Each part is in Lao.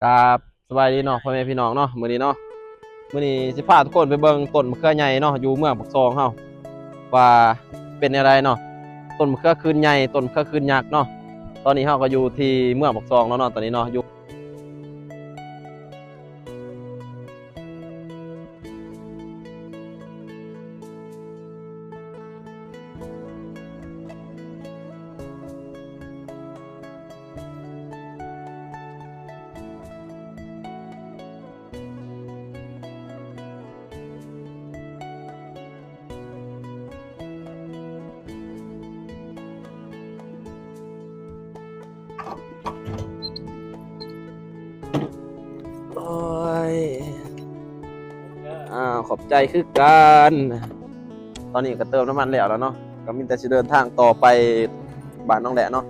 ຄັບ ສະບາຍດີເນາະ ພໍ່ແມ່ພີ່ນ້ອງເນາະ ມື້ນີ້ເນາະ ມື້ນີ້ຊິພາທຸກຄົນໄປເບິ່ງຕົ້ນມະເຂືອໃຫຍ່ເນາະ ຢູ່ເມືອງປາກຊ່ອງເຮົາ ວ່າເປັນແນວໃດເນາະ ຕົ້ນມະເຂືອຄືນໃຫຍ່ ຕົ້ນມະເຂືອຄືນຍັກເນາະ. ຕອນນີ້ເຮົາກໍຢູ່ທີ່ເມືອງປາກຊ່ອງແລ້ວເນາະ ຕອນນີ້ເນາະ ຢູ່ ໂອ້ຍ ອ້າວ ຂອບໃຈຄືກັນ. ຕອນນີ້ກໍເຕີມນ້ຳມັນແລ້ວແລ້ວເນາະ ກໍມີແຕ່ຊິເດີນທາງຕໍ່ໄປບ້ານໜອງແລະເນາະ.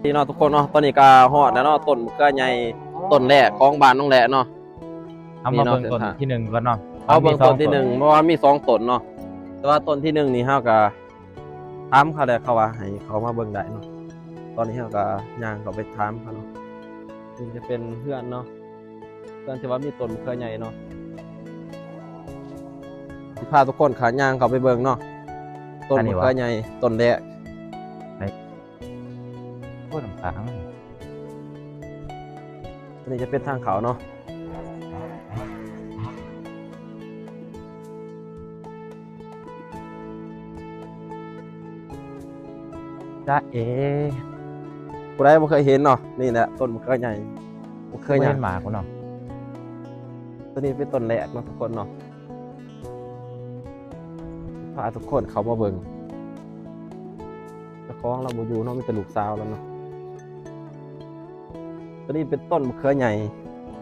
ນີ້ເນາະທຸກຄົນເນາະ ຕອນນີ້ກໍຮອດແລ້ວເນາະ ຕົ້ນມະເຂືອໃຫຍ່ຕົ້ນແລກຂອງບ້ານໜອງແລະເນາະ. ເຮົາມາເບິ່ງຕົ້ນທີໜຶ່ງກ່ອນເນາະ ເຮົາເບິ່ງຕົ້ນທີໜຶ່ງ ເພາະວ່າມີສອງຕົ້ນເນາະ ແຕ່ວ່າຕົ້ນທີໜຶ່ງນີ້ເຮົາກໍ ຖາມເຂົາແລ້ວ ເຂົາວ່າໃຫ້ເຂົ້າມາເບິ່ງໄດ້ເນາະ. ຕອນນີ້ເຮົາກໍຍ່າງເຂົ້າໄປຖາມເຂົາເນາະ. ນີ້ຈະເປັນເຮືອນເນາະ ເຮືອນທີ່ວ່າມີຕົ້ນມະເຂືອໃຫຍ່ເນາະ. ຊິພາທຸກຄົນຂ້າຍ່າງເຂົ້າໄປເບິ່ງເນາະ ຕົ້ນມະເຂືອໃຫຍ່ຕົ້ນແລກ. ໂອ້ ນ້ຳຕາງ ອັນນີ້ຈະເປັນທາງເຂົ້າເນາະ. ຈະເອ ຜູ້ໃດບໍ່ເຄີຍເຫັນເນາະ ນີ້ແຫຼະຕົ້ນມະເຂືອໃຫຍ່ ມະເຂືອໃຫຍ່ ບໍ່ເຄີຍເຫັນໝາກເນາະ. ຕົວນີ້ເປັນຕົ້ນແລກເນາະທຸກຄົນເນາະ. ພາທຸກຄົນເຂົ້າມາເບິ່ງ ເຈົ້າຂອງລາວບໍ່ຢູ່ເນາະ ມີແຕ່ລູກສາວລາວເນາະ. ຕົວນີ້ເປັນຕົ້ນມະເຂືອໃຫຍ່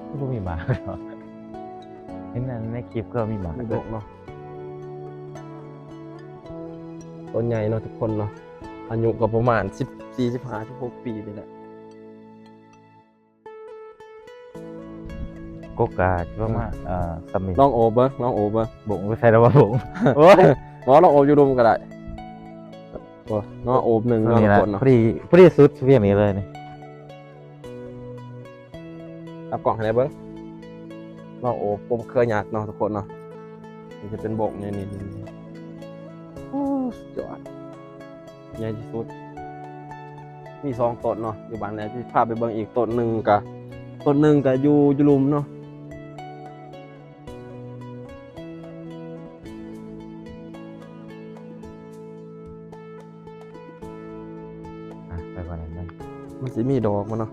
ຄືບໍ່ມີໝາກເນາະ ເຫັນໃນຄລິບຄືມີໝາກ ມີດົກເນາະ. ຕົ້ນໃຫຍ່ເນາະທຸກຄົນເນາະ ອາຍຸກໍປະມານສິບສີ່ ສິບຫ້າ ສິບຫົກປີນີ້ແຫຼະ. ກົກກະປະມານ ເອີ ສ່ຳນີ້ ລອງໂອບເບິ່ງ ລອງໂອບເບິ່ງ. ບົງໄປໃສ່ລະວ່າບົງ ໂອ້ຍ ບໍ່ ລອງໂອບຢູ່ລຸ່ມກໍໄດ້. ໂອ້ ເນາະ ໂອບໜຶ່ງເນາະ ທຸກຄົນເນາະ ພໍດີ ພໍດີສຸດພຽງນີ້ເລີຍນີ້. ຈັບກ້ອງໃຫ້ແດ່ເບິ່ງ ລອງໂອບກົກເຂືອຍັກເນາະທຸກຄົນເນາະ. ນີ້ຈະເປັນບົງນີ້ ນີ້ ນີ້ ໂອ້ ສຸດຍອດ. ໃຫຍ່ທີ່ສຸດ ມີສອງຕົ້ນເນາະ ຢູ່ບ້ານແລະ ຊິພາໄປເບິ່ງອີກຕົ້ນໜຶ່ງກະ ຕົ້ນໜຶ່ງກະຢູ່ ຢູ່ລຸ່ມເນາະ. ອ່ະ ໄປກ່ອນນະ ມັນຊິມີດອກມັນເນາະ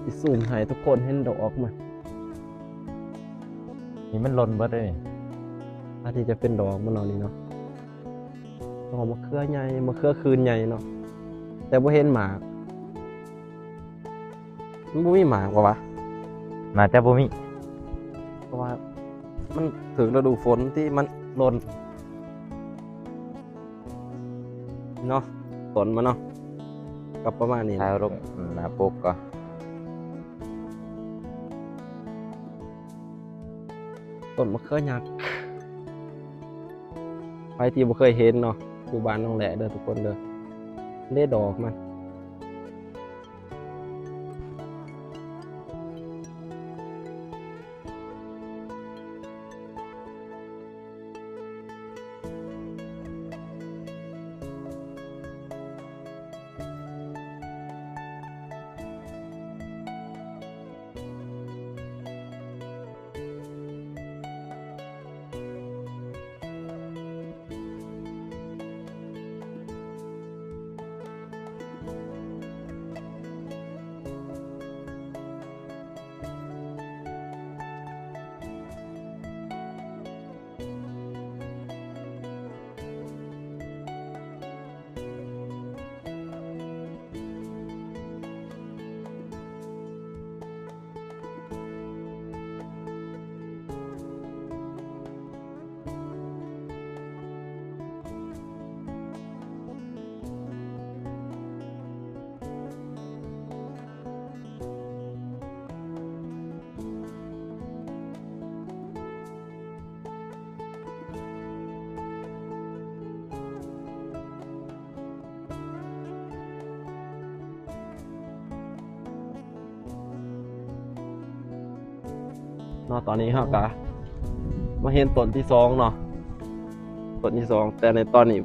ຊິຊູມໃຫ້ທຸກຄົນເຫັນດອກມັນ. ນີ້ມັນຫຼົ່ນເບິດເດ້ນີ້ ອັນນີ້ຈະເປັນດອກມັນເນາະນີ້ເນາະ. ດອກມະເຂືອໃຫຍ່ ມະເຂືອຄືນໃຫຍ່ເນາະ ແຕ່ບໍ່ເຫັນໝາກ. ມັນບໍ່ມີໝາກບໍ່ວະ? ໜ້າຈະບໍ່ມີ ເພາະວ່າມັນຖືກລະດູຝົນທີ່ມັນຫຼົ່ນເນາະ ຕົ້ນມັນເນາະ ກໍປະມານນີ້ ຖ່າຍລົງໜ້າປົກກໍ ຕົ້ນມະເຂືອຍັກ. ໃຜທີ່ບໍ່ເຄີຍເຫັນເນາະ ຢູ່ບ້ານໜອງແລະເດີທຸກຄົນເດີ ເດດອກມັນ. ເນາະ ຕອນນີ້ເຮົາກະມາເຫັນຕົ້ນທີສອງເນາະ ຕົ້ນທີສອງ ແຕ່ໃນຕອນນີ້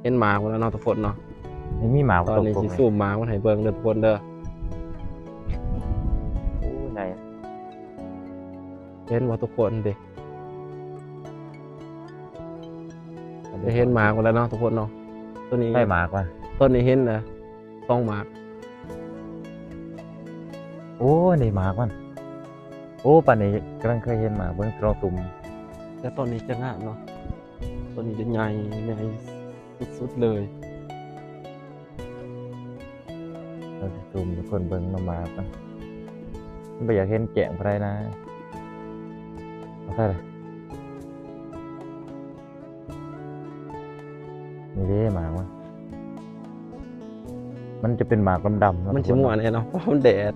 ເຫັນໝາກໝົດແລ້ວເນາະທຸກຄົນເນາະ. ນີ້ມີໝາກ ຕອນນີ້ຊິຊູມໝາກມັນໃຫ້ເບິ່ງເດີທຸກຄົນເດີ. ໂອ້ ໃຫຍ່ ເຫັນບໍ່ທຸກຄົນເດ? ໄດ້ເຫັນໝາກໝົດແລ້ວເນາະທຸກຄົນເນາະ. ຕົ້ນນີ້ ໃຫ້ໝາກວ່າ ຕົ້ນນີ້ເຫັນນະ ສອງໝາກ. ໂອ້ ນີ້ໝາກມັນ. ໂອ້ ປານນີ້ກຳລັງເຄີຍເຫັນໝາກ ເບິ່ງລອງສຸມ. ແຕ່ຕົ້ນນີ້ຈະງາມເນາະ ຕົ້ນນີ້ຈະໃຫຍ່ ໃຫຍ່ສຸດໆເລີຍ. ເຮົາຊິຊູມໃຫ້ທຸກຄົນເບິ່ງເນາະ ໝາກມັນ ມັນບໍ່ຢາກເຫັນແຈ້ງປານໃດນະ. ເອົາໃສ່ລະ ນີ້ເດ້ໝາກມັນ ມັນຈະເປັນໝາກດຳໆເນາະ ມັນຊິມ່ວນແດ່ເນາະ ເພາະມັນແດດ.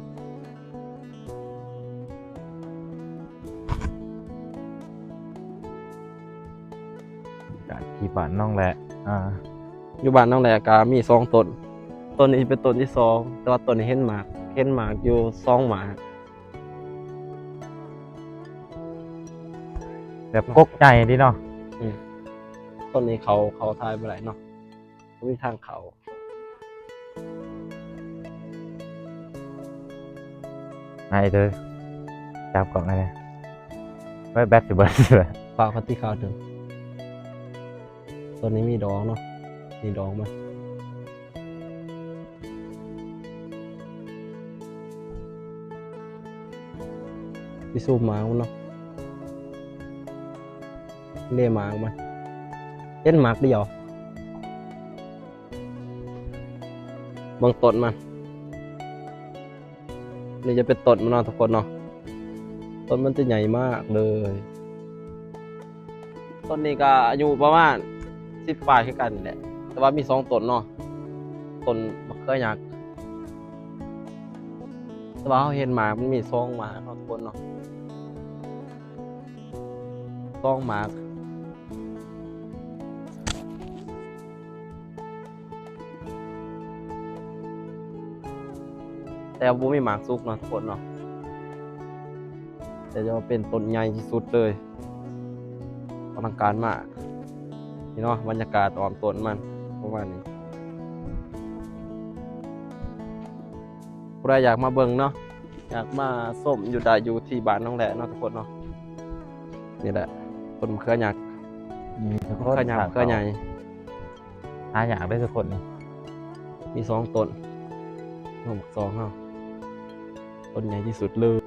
ກະທີ່ບ້ານໜອງແລະ ອ່າ ຢູ່ບ້ານໜອງແລະກະມີສອງຕົ້ນ ຕົ້ນນີ້ເປັນຕົ້ນທີສອງ ແຕ່ວ່າຕົ້ນນີ້ເຫັນໝາກ ເຫັນໝາກຢູ່ສອງໝາກ ແບບກົກໃຫຍ່ເດເນາະ. ອືມ ຕົ້ນນີ້ເຂົາ ເຂົາຖ່າຍບໍ່ໄດ້ເນາະ ບໍ່ມີທາງເຂົ້າ. ໃຫ້ເດີ ຈັບກ້ອງໃຫ້ແດ່ ໄວ້ແບັດຊິເບິດ. ຝາກເຂົາຕິຂ່າວເດີ ຕອນນີ້ມີດອກເນາະ ມີດອກມາ ຊິຊູມໝາກມັນເນາະ. ເດ້ໝາກມັນ ເຫັນໝາກດຽວ ເບິ່ງຕົ້ນມັນ ນີ້ຈະເປັນຕົ້ນມັນເນາະທຸກຄົນເນາະ ຕົ້ນມັນຈະໃຫຍ່ມາກເລີຍ. ຕົ້ນນີ້ກະອາຍຸປະມານສິບປາຍຄືກັນນີ້ແຫຼະ ແຕ່ວ່າມີສອງຕົ້ນເນາະ ຕົ້ນມະເຂືອຍັກ ແຕ່ວ່າເຮົາເຫັນໝາກມັນມີສອງໝາກເນາະທຸກຄົນເນາະ. ສອງໝາກ ແຕ່ບໍ່ມີໝາກສຸກເນາະທຸກຄົນເນາະ ແຕ່ຈະວ່າເປັນຕົ້ນໃຫຍ່ທີ່ສຸດເລີຍ ອະລັງການມາກ. ນີ້ເນາະ ບັນຍາກາດອ້ອມຕົ້ນມັນປະມານນີ້ ຜູ້ໃດຢາກມາເບິ່ງເນາະ ຢາກມາຊົມຢູ່ ໄດ້ຢູ່ທີ່ບ້ານໜອງແລະເນາະທຸກຄົນເນາະ. ນີ້ແຫຼະ ຕົ້ນມະເຂືອຍັກ ນີ້ທຸກຄົນ ມະເຂືອຍັກ ມະເຂືອໃຫຍ່ ຫາຍາກເດ້ທຸກຄົນ ມີສອງຕົ້ນ ນ້ອງບັກຊອງເຮົາ ຕົ້ນໃຫຍ່ທີ່ສຸດເລີຍ.